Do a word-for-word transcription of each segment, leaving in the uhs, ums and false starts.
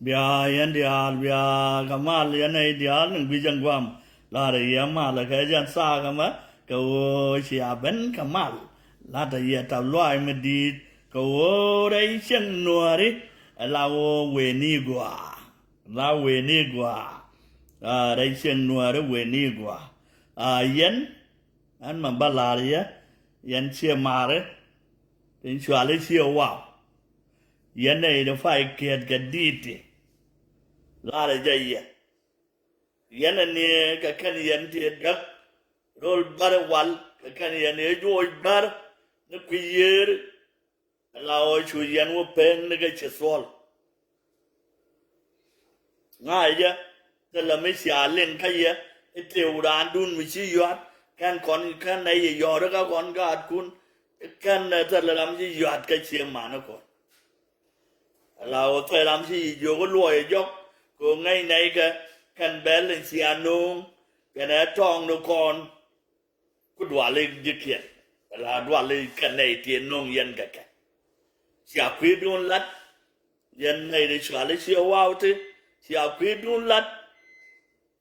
Bia yɛn diaal, bia kɛ mal yɛn nɛy diaal ni guic ɛn guam. La̱rä yɛ mal kɛ jɛn thaak ɛmɛ kɛ ɣöö cia ben kɛ mal. La̱tɛ yɛ tap luaac mi di̱i̱t kɛ ɣöö rɛy cieŋ nuääri. Ɛ la ɣöö weni gɔaa, la weni gɔaa. Aa, rɛy cieŋ nuääri weni gɔaa. Aa, yɛn ɛn mɛ bä la̱r yɛ, yɛn ciɛ maari tin cuali ciɛ waw. Yɛn nɛy ti pay kiɛt kɛ di̱i̱t ti. La̱rä jɛ yɛ, yɛn ɛ ni kɛ kɛn yɛn ti däk ro̱l bär wal, kɛ kɛn yɛn ɛ juɔc bär ni kui̱ yiëër. Ala ɣöö cu yɛn wä pek ni kɛ ci thuɔl. Ŋa̱c jɛ thilɛ mi cia liŋ kä yɛ i̱ tëë wuraandun mi ci yua̱t kɛn kɔn kɛn nɛy yɛ yɔ̱ɔ̱ri kä kɔn gaatkun. Kɛn thilɛ ram ci yua̱t kä cie mani kɔn. Ala ɣöö thilɛ ram ci yi jiök i̱ luɔc ɛ jɔk kɛ ɣöö ŋäc nɛy kɛ kɛn bɛl in cia nööŋ kɛn ɛ tɔ̱ɔ̱ŋ ni kɔn. Ku duali ji̱kiɛn la duali kɛ nɛy ti nöŋ yɛn kɛ kɛ. Cia kui̱dun lat yɛn nɛy ti cuali ciɛ waw ti. Cia kui̱dun lat.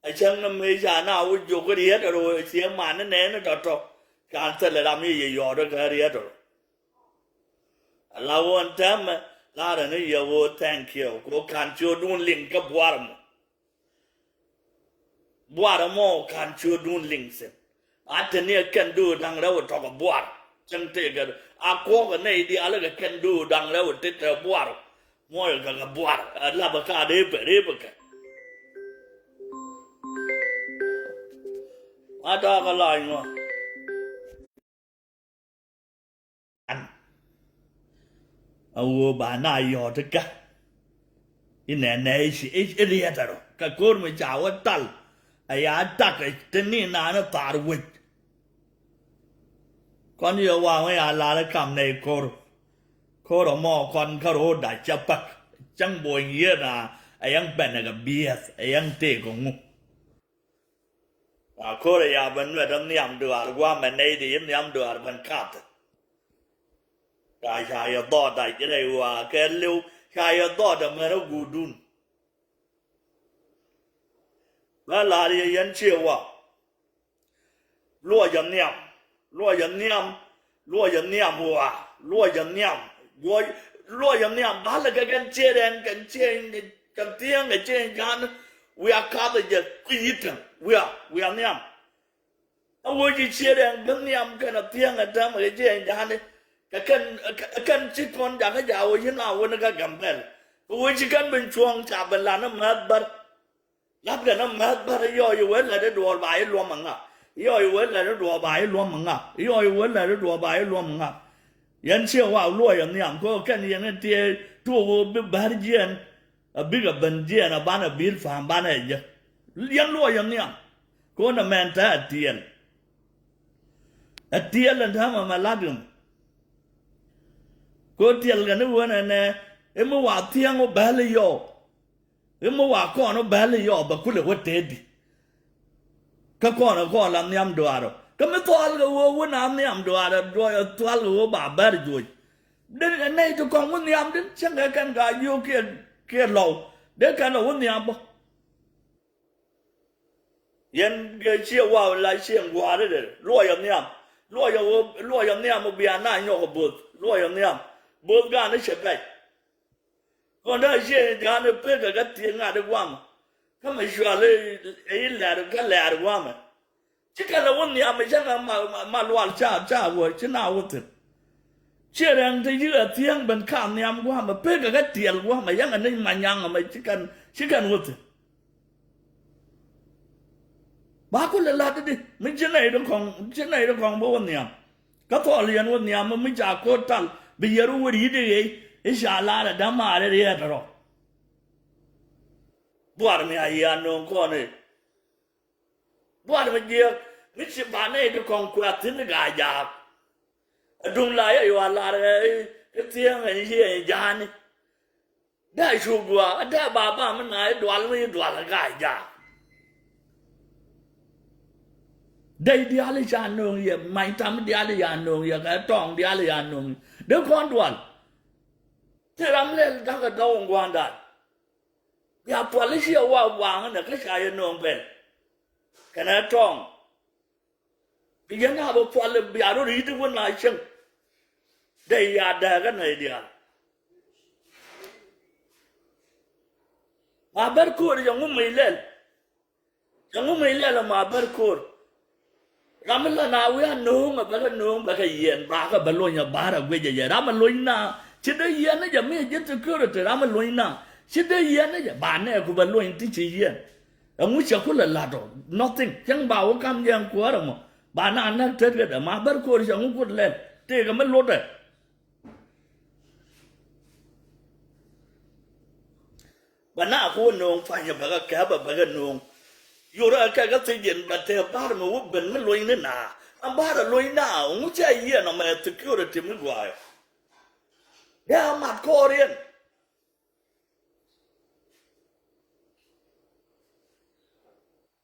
A cäŋ ni mëë ca na wä jiök riet ro ciɛ mani nɛɛni tɔ̱tɔ̱. Can thilɛ ram i̱ yɛ yɔɔt kɛ riet ro. Ala ɣöö ɛn täämɛ la̱rä ni yɛ ɣöö thank you ku kan ciötdun liŋ kä buar mɔ. Buar ɛmɔ kan ciötdun liŋ thi̱n. A te ni ɛ kɛn do̱o̱ da̱ŋ rɛw ɛ tɔk ɛ buar. Cäŋ tëëkɛ a kuɔ̱k ɛ nɛy diaal ɛ kɛ kɛn do̱o̱ da̱ŋ rɛw ɛ tet ɛ buar. Muɔc ɛ kɛ kɛ buar ɛ lapɛ ka reepɛ reepɛ kɛ. A ta̱a̱ kɛ la̱a̱c ŋuan. An a ɣöö ba na yɔ̱ɔ̱t kä inɛ nɛ i̱ ci i̱ riɛt ɛ rɔ kɛ ko̱r mi ca wä tal. A ya tak ɛ te ni naan ɛ thaar wec. Kɔn yɛ waŋ ya lar ɛ kam nɛ i̱ ko̱r. Ko̱r ɛmɔ kɔn kä ro̱o̱da cɛ päk. Cäŋ buɔ̱ny yiëë na ɛ yɛŋ bɛn ɛ kɛ biɛth ɛ yɛŋ tëëk ɛ ŋu. A ko̱rɛ ya ben nuɛt ɔ nhiam duaar gua̱a̱mɛ nɛy di yi nhiam duaar ben kath. Ca ca yɛ dhɔɔt a ji̱ rɛy wa̱a̱ kɛ li̱w ca yɛ dhɔɔt a mɛn a guudun. Bä la̱r yɛ yɛn cië wa̱a̱. Luɔcɛ nhiam, luɔcɛ nhiam, luɔcɛ nhiam waa, luɔcɛ nhiam, luɔcɛ nhiam. Balɛ kɛ kɛn ciɛ rɛn kɛn ciɛ kɛn thiäŋ kɛ ciɛ jan. Wiaa kathɛ jɛ kui̱ yi̱tɛn wiaa wiaa nhiam. Ɛ wee ji̱ ciɛ rɛn bi nhiam kɛn a thiäŋ ɛ tɛm kɛ ciɛ jan. Kɛ kɛn kɛn ci kɔn jakä jakä wee ci na wen kä Gambɛl. Kɛ wee ci kɛn bin cuɔ̱ŋ ca bin lan ni määth bär. La̱t kɛ ni määth bär i̱ yɔɔc i̱ wee lät i̱ duɔɔr ba i̱ luɔm aŋa. I̱ yɔɔc i̱ wee lät i̱ duɔɔr ba i̱ luɔm aŋa. I̱ yɔɔc i̱ wee lät i̱ duɔɔr ba i̱ luɔm aŋa. Yɛn ciɛ wa luɔc ɛ nhiam kɛ ɣöö kɛn yɛn in tiee tuɔɔk ɣöö bi bär jiɛn. A bikɛ ben jiɛɛn a banɛ bil pa̱a̱m banɛ jɛ. Yɛn luɔyɛ nhiam. Kɔn ɛ mɛn te a tiɛl. A tiɛl ɛn täämɛ mɛ lat gɛm. Kɔn tiɛl kɛ ni wen ɛnɛ. I̱ mi wa thiɛŋ wä bɛl i̱ yɔɔ. I̱ mi wa kɔn wä bɛl i̱ yɔɔ bɛ kulɛ wä tëëdi. Kä kɔn ɛ kɔn la nhiam duaarɔ. Kä mi thual kɛ ɣöö wä na nhiam duaarɔ duɔyɛ thual kɛ ɣöö ba bɛr juɔc. Dee nɛy ti kɔŋ wä nhiam din cäŋ kɛ kɛn ka yio̱o̱k kiɛ, kiɛ lɔw. Dee kɛn ɛ wä nhiam bä. Yɛn kɛ ciɛ waw la ciɛ ŋuaari dee luɔyɛ nhiam. Luɔyɛ ɣöö, luɔyɛ nhiam wä bia na nyɔk ɛ bo̱th. Luɔyɛ nhiam. Bo̱th gaan i̱ cɛ pɛc. Kɔn dee a ciɛ ja̱a̱n i̱ pek kɛ kä thiee ŋa̱t i̱ gua̱a̱mɛ. Kä mɛ cual i̱ lɛr kä lɛr gua̱a̱mɛ. Ci kɛn lɛ wä nhiam i̱ cä kɛ ma, ma, ma lual ca, ca wä ci na wä thi̱n. Ciɛ rɛŋ te yi̱k a thiäŋ ben ka nhiam gua̱a̱mɛ pek kɛ kä tiɛl gua̱a̱mɛ yɛn kɛ ni ma nyaŋ ɛmɛ ci kɛn, ci kɛn wä thi̱n. Ba ku lɛ la̱t di mi ci nɛy di kɔŋ, ci nɛy di kɔŋ bi wä nhiam. Kä thɔɔl yɛn wä nhiam mi ca ko̱r tal bi yɛr wä wä ri̱t i̱ ɣɛy i̱ ca lar ɛ dämaar i̱ riɛɛt rɔ. Buar mi a yian no̱o̱ŋ kɔn i̱ buar mi jiɛk mi ci ba nɛy di kɔŋ kuɛ thi̱n i̱ gaa jaak. Ɛ duŋ la yɛ yual lar ɛ i̱ thiäŋ ɛn yiëë ɛn ja̱a̱ni. Dee cu gua̱a̱ dee baba mi na i̱ dual mi i̱ dual ɛ gaa jaak. Dee diaal i̱ ca nööŋ yɛ many tam diaal i̱ ca nööŋ yɛ kɛ tɔŋ diaal i̱ ca nööŋ yɛ dee kɔn dual. Ti ram lɛl da̱k ɛ dɔw in gua̱a̱ndan. Bia pual i̱ ciɛ wa waŋ inɛ kä ca yɛ nööŋ bɛl kɛnɛ tɔŋ. Bi yɛn a bɛ pual bia rɔ ri̱t wä na cieŋ. Dee ya dääkä nɛy diaal. Ma bär ko̱o̱r yɛ ŋu mec lɛl. Yɛ ŋu mec lɛl ma bär ko̱o̱r. Ram mi la na wi̱i̱ a no̱o̱ŋ a bɛ kɛ no̱o̱ŋ bɛ kɛ yiɛn ba kɛ bɛ lony a ba̱a̱r a guic a yɛ ram a lony na. Ci dee yiɛn ni jɛ mi ji̱ security ram a lony na. Ci dee yiɛn ni jɛ ba nɛɛku bɛ lony ti ci yiɛn. Ɛŋu cɛ kulɛ la̱t ɔ nothing cäŋ ba wä kam jɛ ɛn kuäärä mɔ ba na näk tet kɛ dɛ ma bär ko̱r cɛ ŋu kut lɛl tëëkɛ mi lotdɛ. Bɛ na ku wä no̱o̱ŋ panyɛ bɛ kɛ kɛpɛ bɛ kɛ no̱o̱ŋ. Yorɛ kɛ kɛ thiec yɛn bɛ tɛ ba̱r mi wä ben mi lony ni na. Ɛn ba̱r ɛ lony na ɛŋu cɛ yiɛn ɔmɛ security mi gɔaayɔ. Dee a mat kɔɔr yɛn.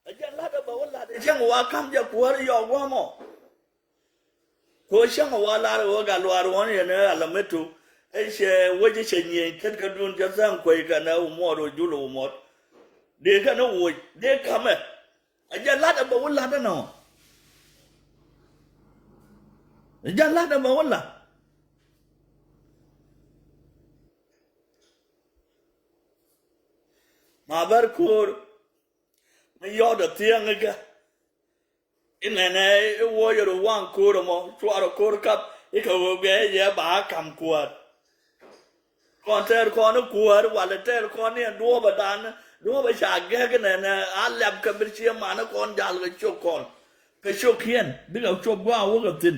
Ɛ jɛn la̱t ɛ bɛ wä la̱t ɛ cäŋ wa ka̱m jɛ kuäär yɔɔk wä mɔ. Ko cäŋ wa lar ɛ wä gat luaar ɣɔ̱n yɛn ɛ alamitu. Ɛ cɛ wec ɛ cɛ nyieny tet kä dun cɛ tha̱a̱ŋ kuec kɛn ɛ wä muɔɔr wä jul wä muɔɔr. Dee kɛn ɛ woc dee ka̱mɛ. Ɛ jɛn la̱t ɛ bɛ wä la̱t ɛ nɔ. Ɛ jɛn la̱t ɛ bɛ wä la̱t. Ma bär ko̱o̱r mi yɔt a thiäŋ ikä. Inɛnɛ i̱ wuɔyɛ ru waŋ ko̱o̱r ɛmɔ cuarɛ ko̱o̱r kap i̱ kɛ ɣöö gɛ yɛ ba kam kuäär. Kɔn tɛɛr kɔn i̱ kuäär walɛ tɛɛr kɔn ni ɛ duɔ̱ɔ̱pɛ dan duɔ̱ɔ̱pɛ ca gɛk inɛnɛ a lɛp kɛ bir cie man i̱ kɔn jal kɛ ciök kɔn. Kɛ ciökiɛn bikɛ cop gua̱a̱ wäkɛ thi̱n.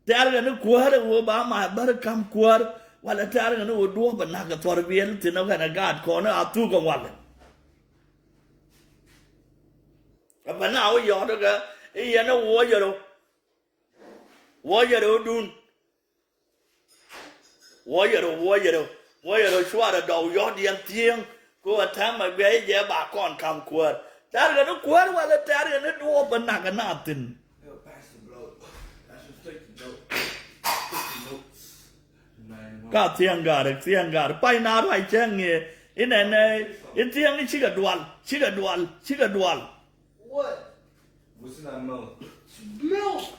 Tɛ̈r kɛn ni kuäärä ɣöö ba ma bär ka̱m kuäär walɛ tɛ̈r kɛn ni ɣöö duɔ̱ɔ̱p ɛ na̱k kɛ thuɔ̱r biɛl thi̱n ɔ kɛn ɛ gaat kɔn ɛ a thuk kɛ walɛ. Ɛ bɛ na wä yɔ̱ɔ̱t kɛ i̱ yɛn ɛ wuɔ̱cɛ rɛw. Wuɔ̱cɛ rɛw dun. Wuɔyɛ rɔ, wuɔyɛ rɔ, wuɔyɛ rɔ cuarɛ dɔw yɔ̱t yɛn thieŋ. Kɛ ɣöö täämɛ guiɛc jɛ ba kɔn ka̱m kuäär. Tɛ̈r kɛ ni kuäär walɛ tɛ̈r kɛ ni duɔ̱ɔ̱p bɛ nak kɛ na thi̱n. Ka thieŋ ga̱r, thieŋ ga̱r. Pay na ruac cɛ ŋi̱i̱. Inɛnɛ, in thieŋ ni cikɛ dual, cikɛ dual, cikɛ dual.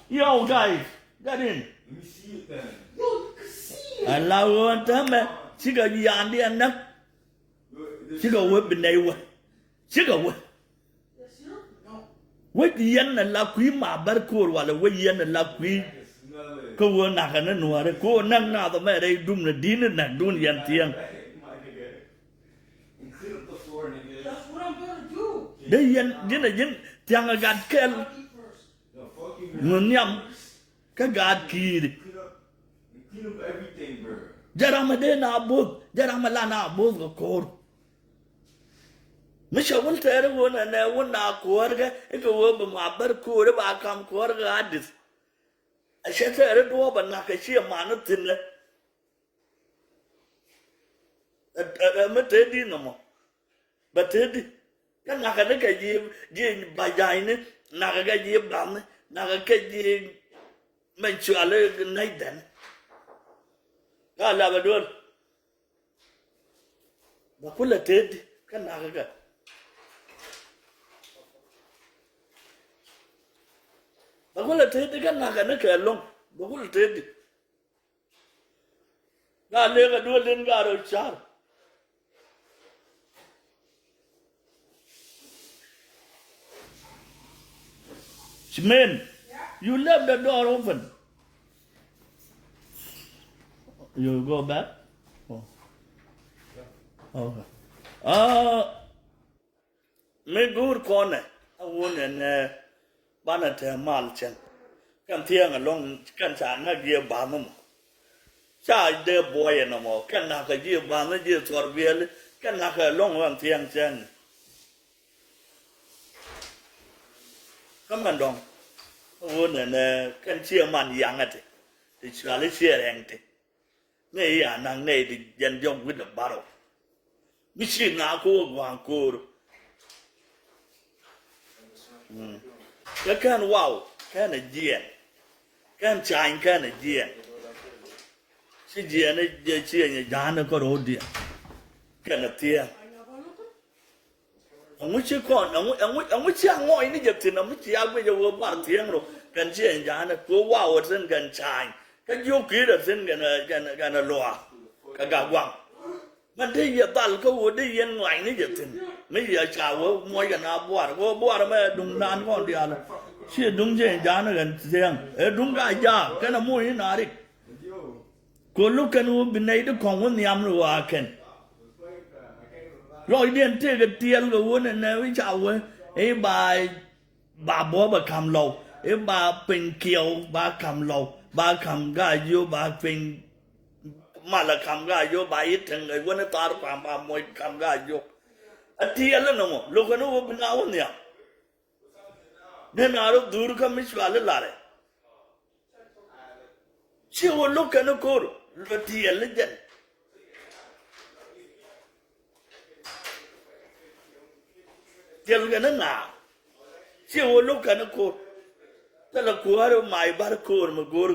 Yo, guys, get in. Ala ɣöö täämɛ cikɛ yaandi ɛ näk. Cikɛ wä bi nɛy wä. Cikɛ wä. Wec yɛn ɛ la kui̱ ma bär ko̱o̱r walɛ wec yɛn ɛ la kui̱. Kä wä nakɛ ni nuäärɛ ko̱o̱r näk naath ɛmɛ rɛy dum ni di̱n ni näk dun yɛn thieŋ. Dee yɛn ji̱n a ji̱n thiaŋ a gat kɛl. Ŋun nhiam kä gat ki̱i̱ri. Jɛ ram a dee na bo̱th, jɛ ram a la na bo̱th kɛ ko̱r. Mi cɛ wun tɛɛri wun ɛnɛ wun na kuäärkɛ i̱ kɛ wee bi ma bär ko̱o̱ri ba kam kuäärkɛ adith. A cɛ tɛɛri duɔ̱ɔ̱p a nak kɛ ci a man thi̱n ɛ. Ɛ, ɛ, ɛ, mi tëëdi nɔmɔ. Bɛ tëëdi. Kä nakɛ ni kɛ ji̱, ji̱ ba ja̱a̱cni, nakɛ kɛ ji̱ ba̱thni, nakɛ kɛ ji̱ mɛ cuali nɛy dɛn. Ka la bɛ duel. Bɛ kulɛ tëëdi kä nakɛ kɛ. Bɛ kulɛ tëëdi kä nakɛ ni kɛ lo̱ŋ. Bɛ kulɛ tëëdi. Gaa lek a duel din gaa rɔ car. Chimen, you left the door open. You go back? Oh. Okay. Uh, mi guur kɔnɛ a wun ɛn, eh, banɛ te mal cɛn. Kɛn thiɛŋ alɔŋ kɛn ca ŋäk jiɛ ba̱a̱n mɔ. Ca dee buɔyɛ nɔmɔ kɛn nakä jiɛ ba̱a̱n jiɛ thuɔr biɛli kɛn nakä alɔŋ kɛn thiɛŋ cɛn. Kä mɛn dɔŋ a wun ɛn, eh, kɛn ciɛ man yaŋɛ ti ti cuali ciɛ rɛŋ ti. Nɛ i̱ a naŋ nɛ i̱ di jɛn diɔ̱k wi̱cdɛ barɔw. Mi ci ŋa̱a̱ ko̱o̱r gua̱a̱ŋ ko̱o̱r. Mm. Kä kɛn waw kɛn a jiɛn. Kɛn cany kɛn a jiɛn. Ci jiɛn i̱ jiɛ ci ɛnyɛ ja̱a̱n i̱ kä ro̱o̱diɛn. Kɛn a thiɛɛŋ. Ɛŋu ci kɔn, ɛŋu, ɛŋu, ɛŋu ci a ŋɔɔy ni jɛ thi̱n, ɛŋu ci a guic ɛ wee bar thiɛŋ ro kɛn ci ɛn ja̱a̱nɛ kɛ wee wa wä thi̱n kɛn ca̱a̱ny. Kä jiök ki̱i̱t ɛ thi̱n kɛn ɛ, kɛn, kɛn ɛ luaak kɛ gak guaŋ. Mɛn te yɛ dhal kä wee dee yɛn ŋɔa̱ny ni jɛ thi̱n. Mi yɛ ca wee muɔc kɛn a buar kɛ wee buar mɛ duŋ naan kɔn diaal. Ci ɛ duŋ ci ɛn ja̱a̱nɛ kɛn thiɛŋ ɛ duŋ ka jaak kɛn ɛ muɔc ni naarik. Kɛ lo̱k kɛn wä bi nɛy ti kɔŋ wä nhiam ni ɣɔaa kɛn. Lɔcdiɛn tëëkɛ tiɛɛl kɛ wä nɛnɛ wi̱c ca wä i̱ ba, ba buɔ̱ɔ̱p ɛ ka̱m lɔw i̱ ba piny kiɛw ba ka̱m lɔw ba ka̱m ga̱a̱c yio̱w ba piny mal ɛ ka̱m ga̱a̱c yio̱w ba i̱ teŋ ɛ wä ni thaar kua̱m ba muɔc ka̱m ga̱a̱c yio̱w. Ɛ tiɛɛl inɔ mɔ lo̱k kɛn wä bi na wä nhiam. Ni na rɔ dhur kä mi cual i̱ larɛ. Ci wä lo̱k kɛn ko̱r lɔ tiɛl ni jɛn. Tiɛl kɛn na ci wä lo̱k kɛn ko̱r. Thilɛ kuäär ma i̱ bar ko̱r mi go̱r.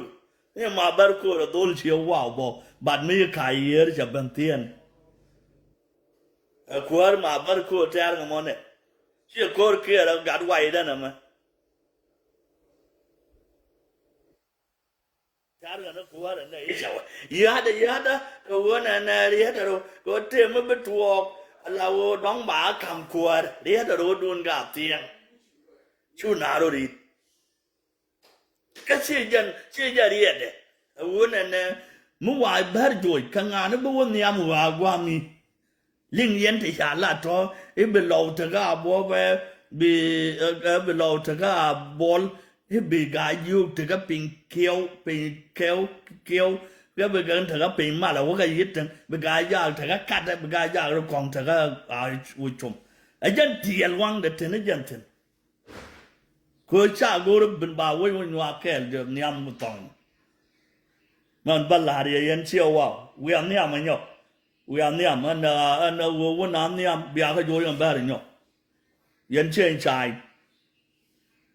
Ni ma bar ko̱r a dhol ci waw bɔ bat mi i̱ ka yiër ca ben thiɛn. Ɛ kuäär ma bar ko̱r tɛ̈r ŋɛ mɔnɛ. Ci ko̱r kiɛɛr a gat way dɛn ɛmɛ. Car ɣän ɛ kuäärä nɛ i̱ cawä. Yädä yädä kɛ ɣöö nɛ nɛ rietdä rɔ kɛ ɣöö tëë mi bi tuɔɔk. Ala ɣöö dɔ̱ŋ ba ka̱m kuäär rietdä rɔ dun ka thiɛŋ. Cu na rɔ ri̱t. Kä ciɛ jɛn ciɛ jɛ rietdɛ. Ɛ ɣöö nɛ nɛ mi wa̱a̱ bär joc kɛ ŋa̱a̱n i̱ bi wä nhiam ɣöö a gua̱a̱mi. Liŋ yɛn ti ca lat tɔ i̱ bi lɔw tekä a buɔpɛ bi, ɛ, bi lɔw tekä a buɔl i̱ bi gaa yio̱o̱k tekä piny kiɛw piny kɛw kiɛw. Kɛ bi kɛn tekä piny mal a wäkä yi̱t teŋ bi gaa jaak tekä kat bi gaa jaak ri kɔŋ tekä a wä com. Ɛ jɛn tiɛɛl waŋdɛ thin i̱ jɛn thin. Kɛ ɣöö ca go̱o̱r i̱ bin ba wec wä nyuak kɛɛl jɛ nhiam mi thɔŋ. Mɛn bä la̱r yɛ yɛn ciɛ waw wiaa nhiam ɛ nyɔk. Wiaa nhiam ɛn ɛ, ɛn ɛ ɣöö wä na nhiam biakä juɔc ɛn bäär ɛ nyɔk. Yɛn ciɛ in ca̱a̱c.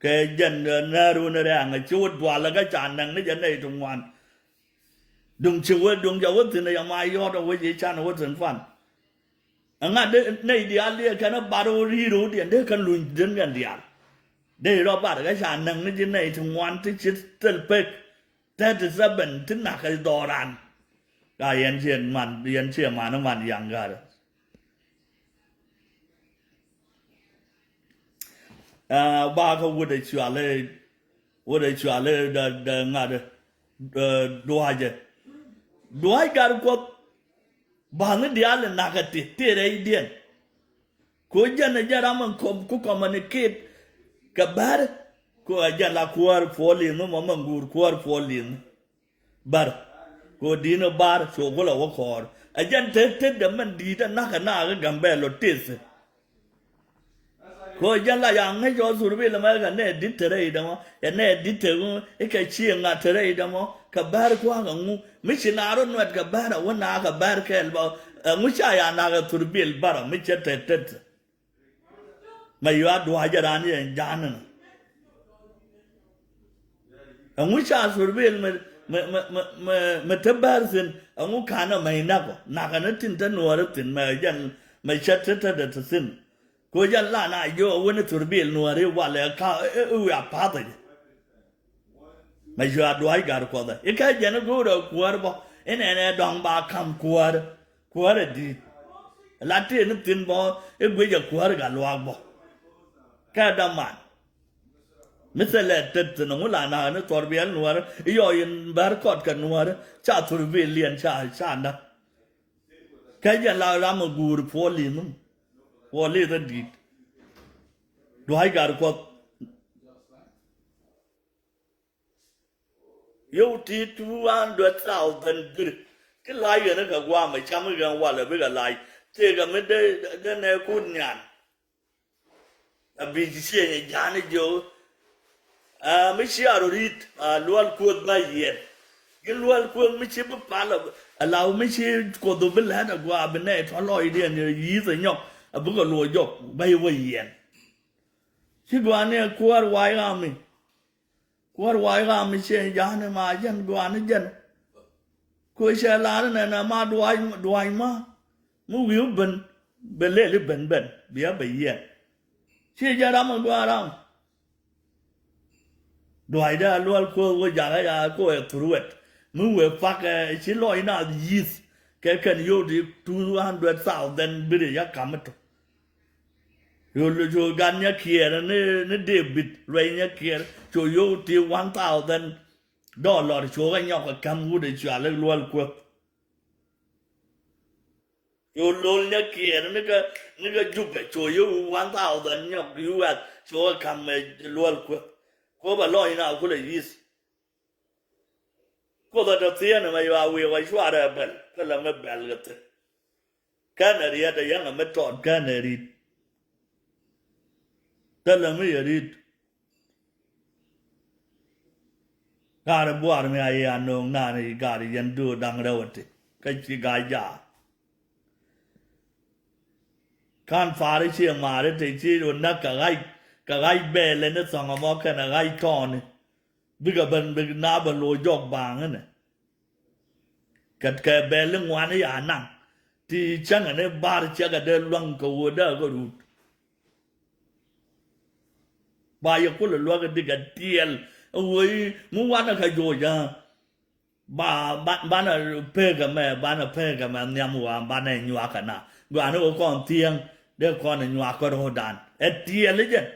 Kɛ jɛn ɛ nääri wä ni rɛ̈ɛ̈ŋ ɛ ci wä dualɛ kä ca nɛŋ ni jɛ nɛy ti ŋuan. Duŋ ci wä duŋ ca wä thi̱n ɛ yɛ ma yɔ̱ɔ̱t ɛ wä ji̱ can ɛ wä thi̱n pan. Ɛŋa dee nɛy diaal diɛ kɛn ɛ bar wä ri̱i̱r wä diɛn dee kɛn luny di̱n kɛn diaal. Dee rɔ bar kɛ ca näk ni ji̱ nɛy ti ŋuan ti ci thil pek. Thirty seven ti nak kɛ dhɔran. Ka yɛn ciɛ man, yɛn ciɛ man man yaŋ garɛ. Aa, ba kä wut ɛ cualɛ, wut ɛ cualɛ dɛ, dɛ ŋa̱t ɛ, ɛ, dua̱cɛ. Dua̱c gar kuɔth. Ba̱ni diaal in nakä ti ti rɛydiɛn. Ku jɛn ɛ jɛn ram in kɔm ku communicate kɛ bär. Ku ɛ jɛn la kuäär puɔl in mɔ mɛ ŋuur kuäär puɔl in. Bär. Ku di̱n ɛ bar cu kulɛ wä kɔɔr. Ɛ jɛn te te dɛ mɛn di̱i̱t ɛ nakä nakä Gambɛl ɔ teth. Kɛ ɣöö jɛn la ya ŋäc ɔ thurbil ɛmɛ kɛ nɛ di̱t te rɛy dämɔ, ɛ nɛ di̱t te ɣöö i̱ kɛ ci ŋa̱t te rɛy dämɔ, kɛ bär kua̱r kɛ ŋu. Mi ci na rɔ nuɛt kɛ bär a wä na kɛ bär kɛɛl bä, ɛ ŋu ca ya nak ɛ thurbil bärɔ mi cɛ te tet. Mɛ yua dua̱a̱c ɛ raan yɛ ja̱a̱n ɛnɔ. Ɛŋu ca thurbil mɛ, mɛ, mɛ, mɛ, mɛ, mɛ te bär thi̱n, ɛŋu ka̱n ɛ mɛy näk ɔ, nak ɛn ɛ tin te nuɔɔri thi̱n, mɛ jɛn, mɛ cɛ te te dee te thi̱n. Ko jɛn la na jiö wen thurbil nuɔɔri walɛ ka, ɛ, ɛ, ɛ, wiaa pa̱th ɛ jɛ. Mɛ cua dua̱c gat kuɔth ɛ. Ikä jɛn go̱o̱rɛ kuäär bä. Inɛnɛ dɔ̱ŋ ba ka̱m kuäär. Kuäär ɛ di̱i̱t. La tëë ni thi̱n bä, i̱ guic ɛ kuäär gat luaak bä. Kɛ däman. Mi thilɛ tet thi̱n ŋu la nak ni thurbil nuäär. I̱ yɔ in bär kɔt kɛ nuäär. Ca thurbil liɛn ca, ca näk. Kä jɛn la ram ɛ guur puɔl i̱ nhum. Puɔl i̱ thä di̱i̱t. Dua̱c gat kuɔth. Yio̱w ti two hundred thousand bir. Ki la̱c yɛn kɛ gua̱a̱mɛ cam kɛ walɛ bikɛ la̱c. Tëëkɛ mi dee, dee nɛ kun nyan. A bi ci ciɛ nyɛ ja̱a̱n jiök. A mi ci a rɔ ri̱t a lual kuoth ba yiɛn. Gi lual kuoth mi ci bi pal a law mi ci kuoth bi lɛt a gua̱a̱ bi nɛy tɔ lɔcdiɛn yi̱th a nyɔk a bikɛ luɔ jɔk ba yi wä yiɛn. Ci gua̱a̱ni a kuäär wa̱a̱ ɣa̱a̱mi. Kuäär wa̱a̱ ɣa̱a̱mi ciɛ ja̱a̱ni ma jɛn gua̱a̱ni jɛn. Ku cɛ lar nɛnɛ ma dua̱c, dua̱c ma. Mi wi̱i̱ ben, ben lɛli ben ben, bia ben yiɛn. Ci jɛ ram mi gua̱a̱ ram. Dua̱cdä a lual kuoth wä jakä ya ko ɛ thur wɛt. Mi wee pak ɛ ci lɔc na yi̱th kɛ kɛn yio̱w ti two hundred thousand biri ya kam mi tok. Cu, cu gat nyɛ kiɛɛr ni, ni David luɛy nyɛ kiɛɛr cu yio̱w ti one thousand dollar cu kɛ nyɔk kɛ käm wut ɛ cual i̱ lual kuäth. Cu lol nyɛ kiɛɛr ni kɛ, ni kɛ Jubɛ cu yio̱w one thousand nyɔk U S cu kɛ käm ɛ lual kuäth. Kuoth bɛ lɔc na kulɛ yi̱th. Kuoth ɛ tɔ thieen ɛmɛ yua wi̱i̱ wa cuarɛ bɛl kä lɛ mi bɛl kɛ thi̱n. Kɛn ɛ riet ɛ yɛn ɛ mi tɔt kɛn ɛ ri̱t. Thilɛ mi yɛ ri̱t. Gaari buar mi a yi a no̱o̱ŋ naan yi gaari yɛn do̱o̱ da̱ŋ rɛw ɛ ti kä ci ga̱a̱c jaak. Ka̱n pa̱a̱ri ci ɛ ma̱a̱ri te ci ɛ näk kɛ ɣa̱c, kɛ ɣa̱c bɛɛlɛ ni thɔ̱ŋ ɛmɔ kɛn ɛ ɣa̱c tɔɔni. Bikɛ ben bik na bɛ lo̱c jɔk baaŋ inɛ. Kɛ, kɛ bɛl i̱ ŋuan i̱ ya naŋ ti cäŋɛ ni bar ciɛkɛ dee luäŋ kɛ ɣöö dee kɛ rut. Ba yɛ kulɛ luäk i̱ dikɛ tiɛl i̱ ɣöö i̱ mi wanɛ kɛ joc ɛ. Ba, ba, banɛ pek ɛmɛ, banɛ pek ɛmɛ nhiam ɣöö banɛ nyuak kɛ na. Gɔaa ni ɣöö kɔn thieŋ dee kɔn ɛ nyuak kä ro̱o̱dan ɛ tiɛl i̱ jɛn.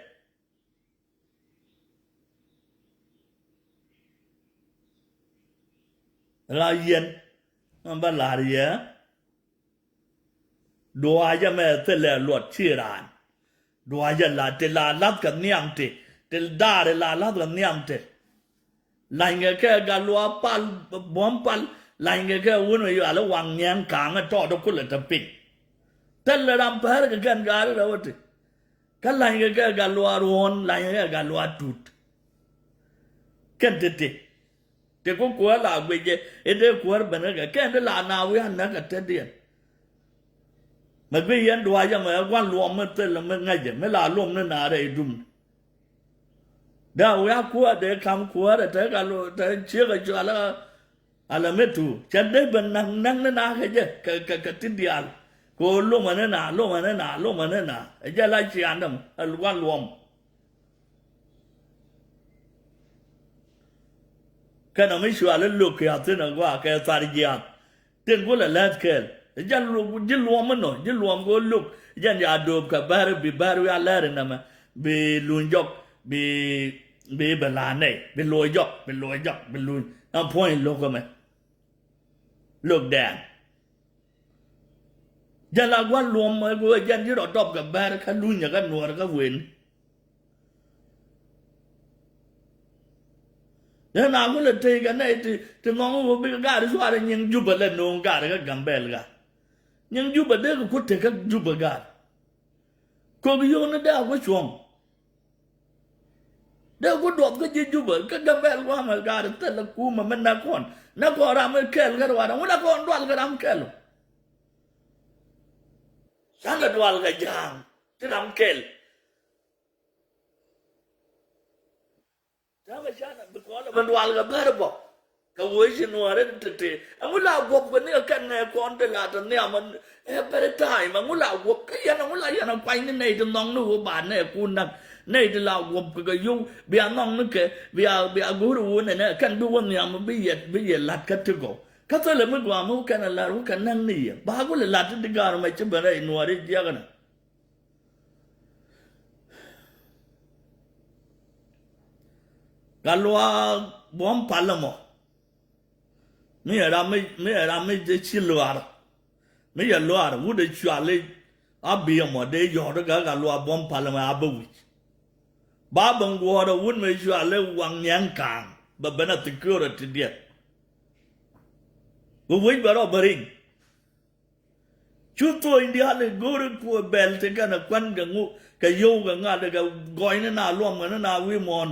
La yɛn, man ba la̱r yɛ. Dua̱a̱cä mɛ thilɛ luɔt ci raan. Dua̱a̱cä la ti la la̱th kɛ nhiam ti, ti daari la la̱th kɛ nhiam ti. Lanykɛ kɛ gat luaak pal, buɔ̱m pal, lanykɛ kɛ wun mi yual i̱ waŋ nyɛn ka̱a̱ŋ ɛ tɔɔt ɛ kulɛ te piny. Thilɛ ram päär kɛ kɛn gaari rɛw ɛ ti. Kä lanykɛ kɛ gat luaak ruɔ̱ɔ̱n, lanykɛ kɛ gat luaak tut. Kɛn ti̱ti̱. Ti ku kuäär la guic jɛ i̱ dee kuäär ben kä kɛ kɛn ti la na wi̱i̱ a näk kɛ tetdiɛn. Mɛ guic yɛn dua̱a̱cä mɛ gua̱n luɔm mi thil mi ŋäcɛ mi la luɔm ni na rɛy dum. Dee a wi̱i̱ a kuäär dee ka̱m kuäär ɛ te ka lo te ciek ɛ cual ɛ. Ala mi tu cɛ dee ben naŋ naŋ ni na kɛ jɛ kɛ, kɛ, kɛ ti diaal. Kɛ ɣöö lomɛ ni na, lomɛ ni na, lomɛ ni na. Ɛ jɛ la ciaŋ däm ɛ gua̱n luɔm. Kɛnɛ mi cual i̱ lo̱k kiath thi̱n ɛ gɔaa kɛ thar jiaath. Tin kulɛ lɛth kɛɛl. Jɛn lu-, ji̱ luɔm inɔ, ji̱ luɔm kɛ ɣöö lo̱k. Jɛn ya do̱o̱p kɛ bäär i̱ bi bäär wi̱i̱ a lɛr inɛmɛ. Bi luny jɔk, bi, bi bɛ la̱a̱ nɛy, bi luɔc jɔk, bi luɔc jɔk, bi luny. Ɛn puɔ̱ny lo̱k ɛmɛ. Lo̱k dɛɛn. Jɛn la gua̱n luɔm ɛ kɛ ɣöö jɛn ji̱ rɔ dɔp kɛ bäär kä lunyɛ kä nuɔɔr kä wen. Dee na kulɛ tëë kɛ nɛy ti, ti ŋɔ̱ŋ ɣöö bikɛ gaari cuarɛ nyiŋ Jubɛ lɛ no̱o̱ŋ gaari kä Gambɛl ga̱. Nyiŋ Jubɛ dee kɛ ku tekä Jubɛ gaari. Kök yio̱o̱ni dee a ku cuɔ̱ŋ. Dee ku duɔth kä ji̱ Jubä kä Gambɛl gua̱a̱mɛ gaat thilɛ kumɛ mi näk kɔn. Näk kɔn ram mi kɛl kä ruaadɛ ŋu la kɔn dual kä ram kɛl. Canɛ dual kɛ ja̱a̱ŋ ti ram kɛl. Täämɛ canɛ bi kɔn lɛ ben dual kɛ bär bɔ. Kɛ wee ci nuɔɔri ti ti ɛŋu la guɔp kɛ ni kɛ kɛn ŋɛ kɔn ti la ti nhiam ɛ bɛri ta̱a̱y mɛ ŋu la guɔp kä yɛn ɛŋu la yɛn ɛ kuany ni nɛy ti nhɔŋ ni wee ba nɛ kun nak nɛy ti la guɔp kɛ kɛ yow bia nhɔŋ ni kɛ bia bia go̱o̱ri wee nɛ nɛ kɛn bi wä nhiam bi yɛ bi yɛ la̱t kä ti gɔw. Kä thilɛ mi gɔaa mi wä kɛn ɛ la̱r wä kɛn näk ni yɛ ba ku lɛ la̱t ti di ga̱r mɛ ci ben rɛy nuɔɔri jiɛk ni. Gatluak buɔ̱m pal ɛmɔ. Mi ɛ ram mi mi ɛ ram mi jɛ ci luaar. Mi yɛ luaar wut ɛ cuali a bi ɛmɔ dee yɔ̱ɔ̱t ɛ gat gatluak buɔ̱m pal ɛmɔ a bä wi̱c. Ba ben guɔ̱ɔ̱r ɛ wut mi cuali waŋ niɛŋ kaaŋ bɛ ben a security diɛ. Bi wi̱c bɛ rɔ bä riŋ. Cu tho̱o̱ny diaal i̱ go̱o̱ri kuɔ bɛl ti kɛn ɛ kuän kɛ ŋu kɛ yio̱w kɛ ŋa̱t kɛ gɔɔyni na luɔm kɛ ni na wi̱i̱ muɔ̱ɔ̱n.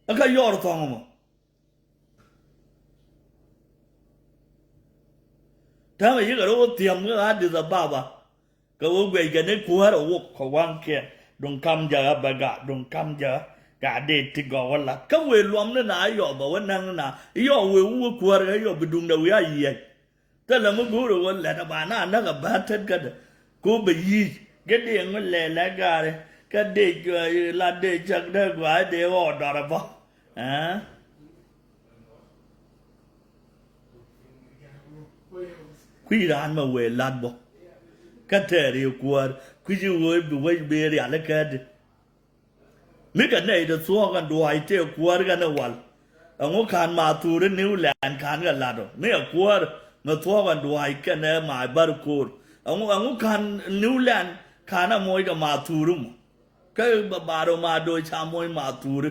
Ɛ kä yɔr thɔ̱ŋ mɔ. Täämɛ yikɛ rɔ wä thiäm kä Addis Ababa kɛ wä guɛc kɛ ni kuäär ɛ wok kɛ waŋkiɛn duŋ kam jäkä bɛ gat duŋ kam jäkä gat dee ti gɔk wä lat kä wëë luɔm ni na yɔp ɛ wä näŋ ni na yɔp wëë wä kuäär kɛ yɔp bi duŋdɛ wi̱i̱ a yiɛc. Thilɛ mi go̱o̱ri wä lɛt ɛ ba na näk ɛ bä tet kädɛ. Ku bɛ yic gɛ dee ŋu lɛl ɛ gaari kä dee la dee cäk dee gua̱a̱ dee ɣɔɔ dɔr ɛ bä. Ɛɛ? Kui̱ raan mɛ wëë lat bä. Kä tɛɛr i̱ kuäär kui̱ci wee bi wec bi rial ikädi. Mi kɛ nɛy ti thuɔɔk ɛn dua̱a̱c tëë kuäär kɛn ɛ wal. Ɛŋu ka̱n ma thuuri New Land ka̱n kɛ lat ɔ mi ɛ kuäär mi thuɔɔk ɛn dua̱a̱c kɛn ɛ ma bär ko̱o̱r. Ɛŋu ɛŋu ka̱n New Land ka̱n ɛ moc kɛ ma thuuri mɔ. Kä ba bar ɔ ma do̱o̱c ca moc ma thuuri.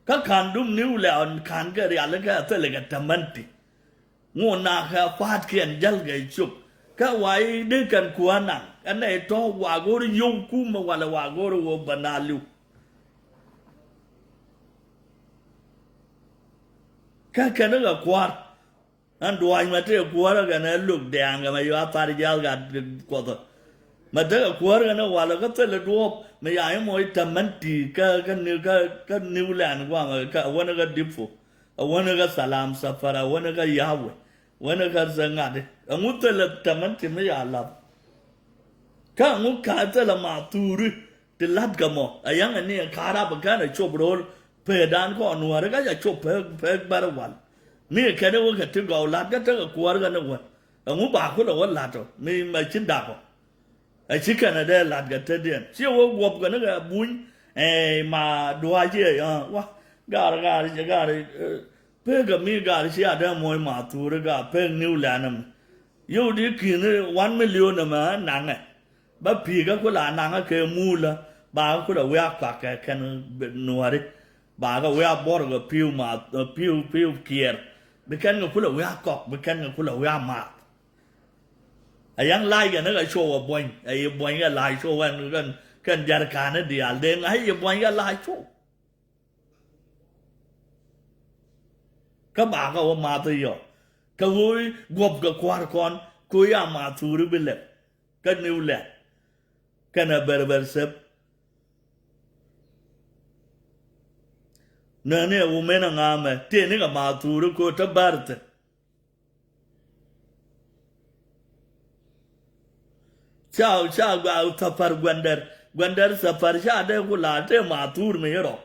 Kä ka̱n dum New Land ka̱n kɛ rial kɛ thilɛ kɛ tämänti. Ŋuɔ̱t na kɛ pa̱a̱tkiɛn jäl kɛ cop kä wa i̱ dee kɛn kuäär naŋ ɛn nɛ i̱ tɔ̱ wa go̱o̱r yio̱w kumɛ walɛ wa go̱o̱r wä bä na li̱w. Kä kɛn kɛ kuäär ɛn dua̱a̱c mɛ tëë kuäär ɛ kɛn ɛ lo̱k dɛ̈ɛ̈ŋ kɛ mɛ yɔa thar jiath gat kuɔthä. Mɛ tekɛ kuäär kɛn ɛ walɛ kä thilɛ duɔ̱ɔ̱p mɛ ya i̱ mɔc tämän ti̱i̱ kä kä ni kä kä New Land guamɛ kä wäni kä Dippo. Ɛ wäni kä Salam Safar ɛ wäni kä Yahweh. Wäni kä Zɛŋa̱di ɛŋu thilɛ tämän ti mi ya lath. Kä ɛŋu ka̱a̱c thilɛ ma thuuri ti la̱t kɛ mɔ ɛ yäŋɛ ni ɛ ka̱a̱r rap ɛ kɛn ɛ cop ro̱o̱l. Pee dan kɔn nuääri kä ca cop pek pek bär ɛ wal. Mi ɛ kɛn ɛ wä kɛ ti gɔw la̱t kä tekɛ kuäär kɛn ɛ wä. Ɛŋu ba kulɛ wä la̱t ɔ mi mɛ ci dak ɔ. Ɛ ci kɛn ɛ dee la̱t kɛ tetdiɛn ci wä guɔp kɛn kɛ buny. Ɛɛ ma dua̱a̱c iɛ wa gaar gaar gaar. Pek kɛ mi gaar ci a dee moc ma thuuri gaar pek New Land ɛmɛ. Yio̱w di ki̱n one million ɛmɛ naŋɛ. Bä pi̱i̱ kä kulɛ a naŋä kɛ muulä ba kä kulɛ wi̱i̱ a kɔak kɛ kɛn nuääri. Ba kɛ wi̱i̱ a buɔr kɛ pi̱w ma pi̱w pi̱w kiɛɛr. Bi kɛn kɛ kulɛ wi̱i̱ a kɔk bi kɛn kɛ kulɛ wi̱i̱ a maath. Ɛ yɛn la̱a̱c kɛn kä cuɔw ɛ buɔ̱ny ɛ yi buɔ̱ny kɛ la̱a̱c cuɔw ɛn kɛn kɛn jɛr ka̱n i̱ diaal dee ŋa̱c yi buɔ̱ny kɛ la̱a̱c cuɔw. Kä ba kä wä math i̱ yɔ kä ɣöö guɔ̱p kɛ kua̱r kɔn ko̱ ya ma thuuri bi lɛp. Kä New Land kɛnɛ Berber sep. Nɛni ɛ wä men ɛ ŋa̱a̱mɛ tëë ni kɛ ma thuuri ko̱ te bär thi̱n. Ca ca gua thapar guɛndɛr guɛndɛr thapar ca dee ku la tëë ma thuur mi rɔ.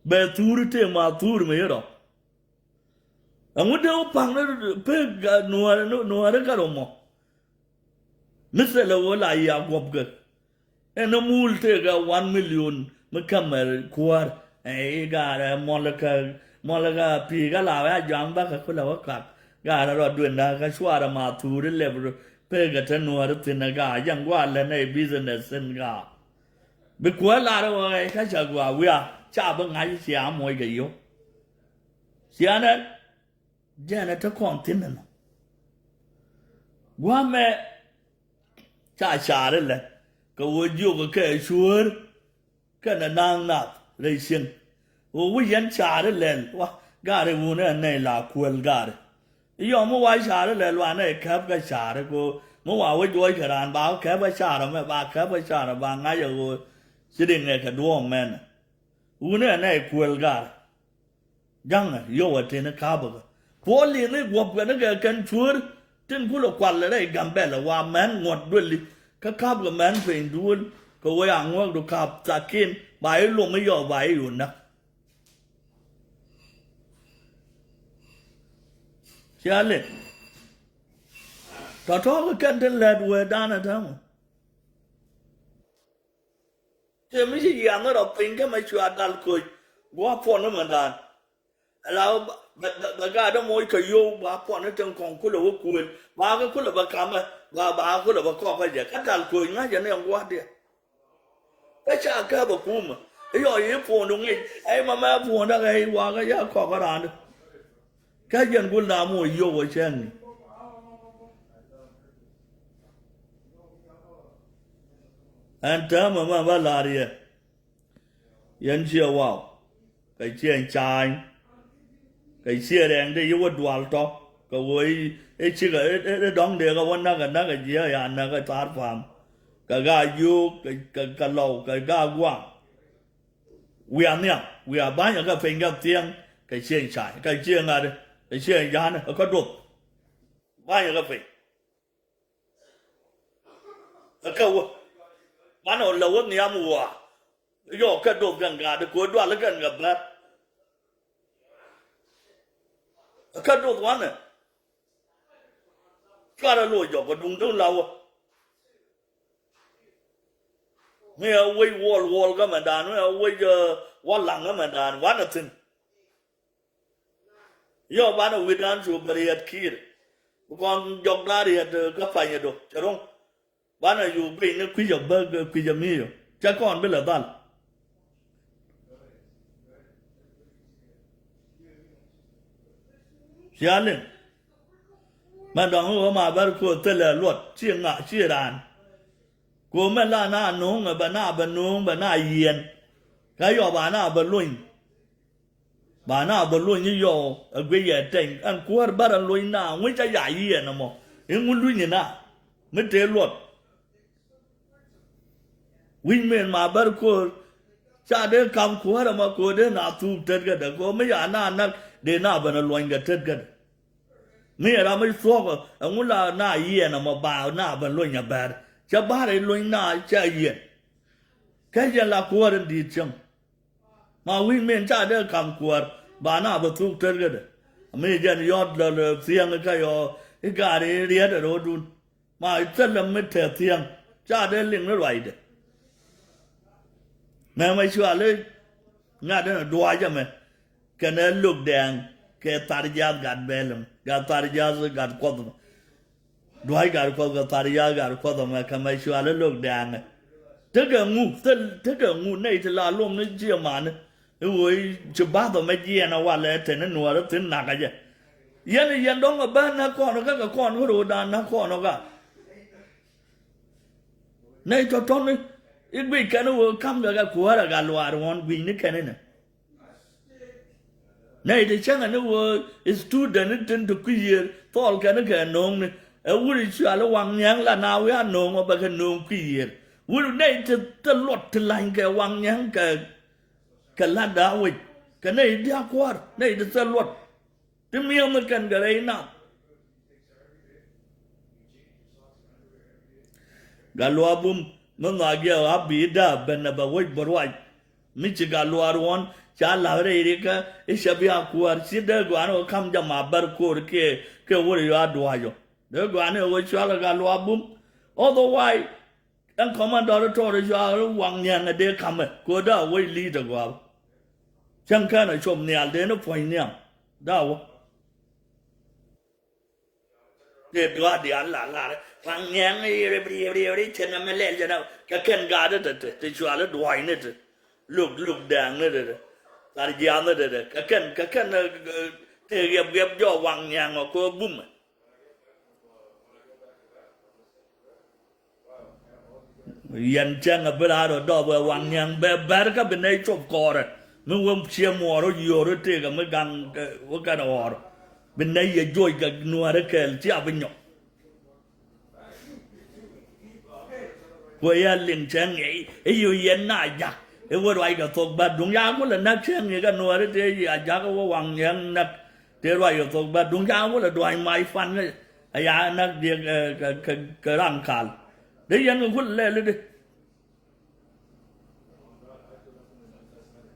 Bɛ thuur tëë ma thuur mi rɔ. Ɛŋu dee wä paŋ ni pek nuɔɔri nuɔɔri kä rɔ mɔ. Mi thilɛ wä la yia guɔp kɛ. Ɛn ni muul tëëkɛ one million mi kämɛ kuäär. Ɛ i̱ gaarɛ mɔlikä mɔlikä pi̱i̱ kä la wä a jɔam bäkɛ kulɛ wä kak. Gaarɛ rɔ duendä kä cuarɛ ma thuuri lɛp pekɛ te nuääri thi̱n ɛ gaa jɛn gua̱a̱ lɛn ɛ business thi̱n gaa. Bi kuäär lar ɛ wä ɛ kä ca gua̱a̱ wiaa ca bi ŋa̱c cia moc kɛ yio̱w. Cianɛ jɛn ɛ te kɔn thi̱n ɛnɔ. Gua̱a̱mɛ Ca ca̱r ilɛ kɛ ɣöö jiök kɛ cuäär kɛnɛ na̱a̱ŋ nath rɛy cieŋ. Ɣöö wi̱c yɛn ca̱r ilɛl wa gaari wun ɛ nɛy la kuäl gaari. Iyɔm mi wa ca̱r ilɛl wa nɛy kɛp kɛ ca̱r kɛ ɣöö mi wa wä juɔc kɛ raan ba kɛp kɛ ca̱r ɛmɛ ba kɛp kɛ ca̱r ba ŋa̱c ɛ ɣöö ci ri ŋɛ kɛ duɔ̱ɔ̱m mɛnɛ. Wun ɛ nɛy kuäl gaari. Ja̱ŋɛ yio̱w ɛ tini ka̱pä kɛ puɔl li̱n i̱ guɔ̱p kɛn kɛ kɛn cuäär tin kulɛ kual rɛy Gambɛlɛ wa mɛn ŋuɔ̱t duëli kä ka̱p kɛ mɛn piny duël kɛ wee a ŋuäkdu ka̱p thakin ba i̱ lom i̱ yɔw ba i̱ yun näk. Cia lin tɔ̱tɔ̱ kɛ kɛn tin lɛt wee danɛ täämɛ. Tëë mi ci yiath ni rɔ piny kä mɛ cua dal koc gua̱a̱ puɔn ni mɛndan. Ala bɛ bɛ bɛ gaat dämuɔc kɛ yio̱w ba puɔn ni tin kɔŋ kulɛ wä kuël ba kɛ kulɛ bɛ kamɛ ba ba kulɛ bɛ kɔk kä jɛ kä dal koc ŋa̱cɛ ni ɛn gua̱a̱r diɛ. Kä ca kɛ bɛ kumɛ i̱ yɔ yi puɔn du ŋic ɛy mamɛ puɔn däk ɛy wakä yɛ kɔk kä raan di. Kä jɛn gul na muɔ yio̱w ɛ cɛŋ ni. Ɛn täämɛ mɛ bä la̱r yɛ. Yɛn ciɛ waw kɛ ciɛ ca̱a̱ny. Kɛ ciɛ rɛŋ dee yi wä dual tɔ kɛ wee i̱ cikɛ i̱ dɔ̱ŋ dee kɛ wä näk ɛ näk ɛ jiɛ ya näk ɛ thar pa̱a̱m. Kɛ gaa yio̱o̱k kɛ kɛ lɔw kɛ gaa gua̱a̱m. Wiaa nhiam wiaa ba̱nyɛ kɛ piny kɛ thiɛŋ kɛ cieŋ cay kɛ cieŋ ŋa̱t kɛ cieŋ ja̱a̱n ɛ kä duɔth. Ba̱nyɛ kɛ piny ɛ kɛ wä banɛ wä lɛ wä nhiam wua. Yɔ kɛ duɔth kɛn gaat kɛ wä dual kɛn kɛ bär. Ɛ kɛ duɔth wanɛ cuarɛ luɔ jɔk kɛ duŋ duŋ la wä. Mi ɛ wec wuɔl wuɔl kä mɛndan mi ɛ wec wal laŋ kä mɛndan wanɛ thi̱n. Yɔ banɛ wi̱dan cu bɛ riɛt ki̱i̱r. Bi kɔn jɔk da̱a̱ riɛt kä panyɛ do cɛ ro̱ŋ. Banɛ cu beny ni kui̱c ɔ bä kui̱c ɔ mi yɔ cɛ kɔn bi lɛ dhal. Cia liŋ mɛn dɔ̱ŋ i̱ ɣöö ma bär ko̱o̱th thilɛ luɔt ci ŋa ci raan. Ko̱o̱m mɛ la na no̱o̱ŋ ɛ bɛ na bɛ no̱o̱ŋ bɛ na yiɛn. Kä yɔ ba na bɛ lony. Ba na bɛ lony i̱ yɔ ɛ guic yɛ tɛny ɛn kuäär bärɛ lony na ŋui̱c ca ya yiɛn ɛmɔ. I̱ ŋu luny ina mi tëë luɔt. Wi̱c min ma bär ko̱o̱r ca dee kam kuäär ɛmɔ ko̱o̱r dee na thuuk tetkädɛ ko̱o̱r mi ya na näk dee na ben ɛ luɔny kɛ tetkädɛ. Mi ɛ ram mi thuɔ̱k ɛŋu la na yiɛn ɛmɔ ba na ben luɔny ɛ bär cɛ ba̱r ɛ luɔny na cɛ yiɛn. Kä yɛn la kuäär in di̱i̱t cäŋ. Ma wi̱i̱ min ca dee kam kuäär ba na bɛ thuk tetkädɛ. Mi jɛn yɔt lɛ lɛ thiäŋ kä yɔ i̱ gaari riet ɛ ro̱o̱dun. Ma thilɛ mi te thiäŋ ca dee liŋ ni ruacdɛ. Mɛmɛ cuali ŋa̱t in duac ɛmɛ kɛnɛ lök dɛɛŋ kɛ thar jiath gat bɛl ɛmɛ gat thar jiath gat kuɔth ɛmɛ. Dua̱c gat kuɔth kɛ thar ya̱a̱ gat kuɔth ɛmɛ kɛ mɛ cuali lök dɛɛŋɛ. Tekɛ ŋu thil tekɛ ŋu nɛy ti la luɔm ni jiɛ mani. I̱ ɣöö ci bath ɛmɛ jiɛɛn ɛ walɛ te ni nuɔɔri thi̱n nakä jɛ. Yɛn i̱ yɛn dɔ̱ŋ ɛ bä näk kɔn kä kɛ kɔn kä ro̱o̱dan näk kɔn kä. Nɛy tɔ̱tɔ̱ni i̱ guic kɛn i̱ ɣöö ka̱mkɛ kɛ kuäärɛ gat luaar ɣɔ̱n gui̱cni kɛn inɛ. Nɛy ti cäŋɛ ni ɣöö student ni tin ti kui̱ yiëër thɔɔl kɛn kɛ no̱o̱ŋni ɛ wut i̱ cuali waŋ nia̱a̱ŋ la na wi̱i̱ a no̱o̱ŋ ɔ bɛ kɛ no̱o̱ŋ kui̱ yiëër. Wut nɛy ti thil luɔt ti la̱ny kɛ waŋ nia̱a̱ŋ kɛ kɛ la̱t da̱a̱ wec kɛ nɛy dia̱a̱ kua̱r nɛy ti thil luɔt. Ti mi̱eeŋ mi kɛn kɛ rɛy nath. Gat luaak bum mi nhɔaak jɛ a bi da̱a̱ ben a bɛ wec bä ruac. Mi ci gat luaak ruɔ̱n ca la̱th rɛy rikä i̱ cɛ bi a kuäär ci dee gɔaa ni wä ka̱m jɛ ma bär ko̱o̱r kiɛ kiɛ wä ri yɔ a dua̱a̱c ɔ dee gɔaa ni wä cual kɛ gat luaak bum. Otherwise ɛn kɔmandɔr tɔɔr i̱ cual waŋ niɛŋ ɛ dee ka̱mɛ ko̱o̱r dee a wec li̱i̱t ɛ gɔaa. Cäŋ kɛn a cop nhial dee ni puɔ̱ny nhiam dee a wä. Tëë dua̱a̱r diaal la lar paŋ niɛŋ riɛp riɛp riɛp riɛp cɛ nɛmɛ lɛl cɛ nɛmɛ kɛ kɛn gaatdä te te te cuali dua̱a̱cni te. Luk luk dɛɛŋni te te thar jiathni te te kɛ kɛn kɛ kɛn tëë riɛp riɛp jɔɔk waŋ niɛŋ ɔ kɛ bumɛ. Yɛn cäŋ a bi raar ɔ dɔɔp ɛ waŋ niɛŋ bɛ bɛr kä bi nɛy cop kɔɔrɛ. Mi wä ciɛ muɔɔr wä yio̱o̱r wä tëëk ɛ mi gaŋ kɛ wä kɛn ɣɔɔr. Bi nɛy yɛ joc kɛ nuäärä kɛɛl cia bi nyɔk. Kuɛ yɛ liŋ cäŋ i̱ i̱ yo̱ yɛn na jak i̱ wä ruac kɛ thok bä duŋ ya kulɛ näk cäŋ i̱ kɛ nuäärä tëë yi a jak i̱ wä waŋ niɛŋ näk tëë ruac kɛ thok bä duŋ ya kulɛ dua̱ny mac pan kɛ a ya näk diɛk kɛ kɛ kɛ raŋ kal. Dee yɛn kɛ kulɛ lɛl i̱di.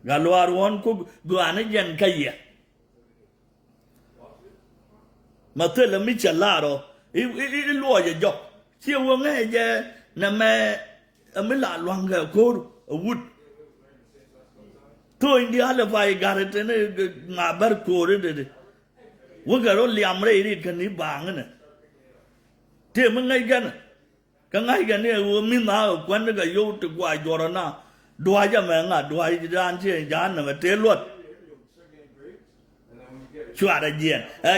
Gat luaar ɣɔ̱n ku gɔaa ni jɛn kä yɛ. Ma thilɛ mi cɛ lar ɔ i̱ i̱ i̱ luɔc ɛ jɔk. Ciɛ wä ŋäcɛ jɛ nɛmɛ ɛ mi la lua̱ŋkɛ ko̱r ɛ wut. Tho̱o̱ny diaal ɛ pay gat ɛ teni ŋa bär ko̱r ɛ dede. Wä kɛ rɔ liam rɛy rit kɛ ni baaŋ inɛ. Tëë mi ŋäc kɛn ɛ. Kä ŋa̱ckɛ ni ɛ ɣöö mi nhaakä kuändä kɛ yio̱w ti gua̱a̱c juɔ̱rä na. Dua̱c ɛmɛ ŋa̱ dua̱c dan ci ɛn ja̱a̱n nɛmɛ tëë luɔt. Cuarɛ jiɛn ɛ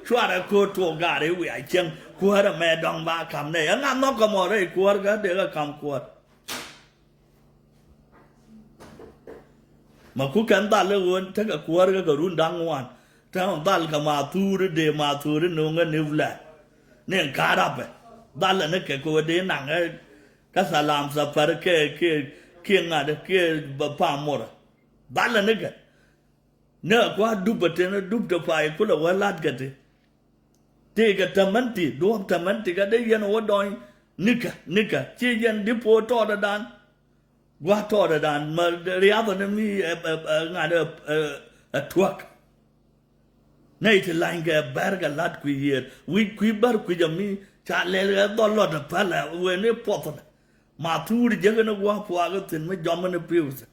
cuarɛ ko̱o̱r tuɔɔk gaar i̱ wiaa cieŋ kuäärä mɛ dɔ̱ŋ ba ka̱m nɛy ɛ ŋa̱ nhɔk kɛ mɔ rɛy kuäär kä dee kɛ ka̱m kuäär. Ma ku kɛn dhal i̱ ɣöö tekɛ kuäär kä kɛ run da̱ŋ ŋuan. Te ɣän dhal kɛ ma thuuri dee ma thuuri no̱o̱ŋ ɛ ni wulɛ ni ŋ ka̱r rapɛ. Dhal ɛn kɛ kɛ ɣöö dee naŋ ɛ kä thalam thapar kɛ kɛ kɛ ŋa̱t kɛ bɛ pam morɛ. Dhal ɛn kɛ ni ɛ kua̱r dup ɛ ten ɛ dup te pay kulɛ wä la̱t kɛ ti. Tëëkɛ tämän ti duɔ̱ɔ̱p tämän ti kä dee yɛn wä dɔny. Nikä nikä ci yɛn di po̱o̱t tɔɔtdädan. Gua̱a̱th tɔɔtdädan ma riathä ni mi ɛ ɛ ɛ ŋa̱t ɛ ɛ ɛ tuäk. Nɛy ti lanykɛ bɛr kɛ la̱t kui̱ yiëër wi̱c kui̱ bär kui̱c ami ca lɛl ɛ dhɔl lɔt ɛ päl ɛ wen i̱ puɔthni. Ma thuuri jek in gua̱a̱th puaak in thi̱n mi jɔm in pi̱w thi̱n.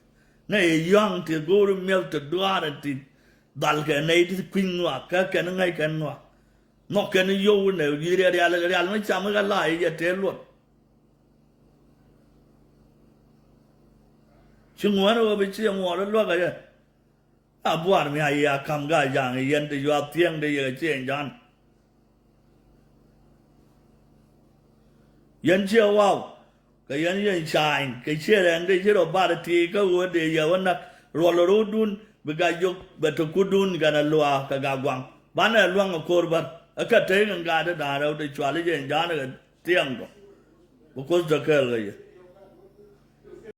Nɛ yɛ yɔ̱a̱ŋ ti go̱o̱ri miɛl ti duaarɛ ti dhalkɛ nɛy ti kui̱ny ŋuak kä kɛn ŋäc kɛn ŋuak. Nhɔk kɛn yio̱w inɛ yiëër rial rial mi cam ikä la i̱ jɛ tëë luɔt. Ci ŋuäär ɣöö bi ci yɛ ŋuɔɔr i̱ luäk ɛ yɛ. A buar mi a yia kam ga jaŋ yɛn ti yua thiɛŋ ti yɛ ciɛ ja̱a̱n. Yɛn ciɛ waw kɛ yɛn yɛn ca̱a̱ny kɛ ciɛ rɛŋ ti ci rɔ bar ti kä ɣöö dee yɛ wä nak ruɔl rɔ̱dun bi ga yök bɛ ti kudun kɛn a luaak kɛ ga guaŋ banɛ luaŋ a ko̱r bär. Ɛ kɛ tey kɛn gaat ti da̱a̱n rɛw ti cual i̱ yɛn ja̱a̱n kɛ thiɛŋ kɔ. Bi Kuoth te kɛɛl kɛ yɛ.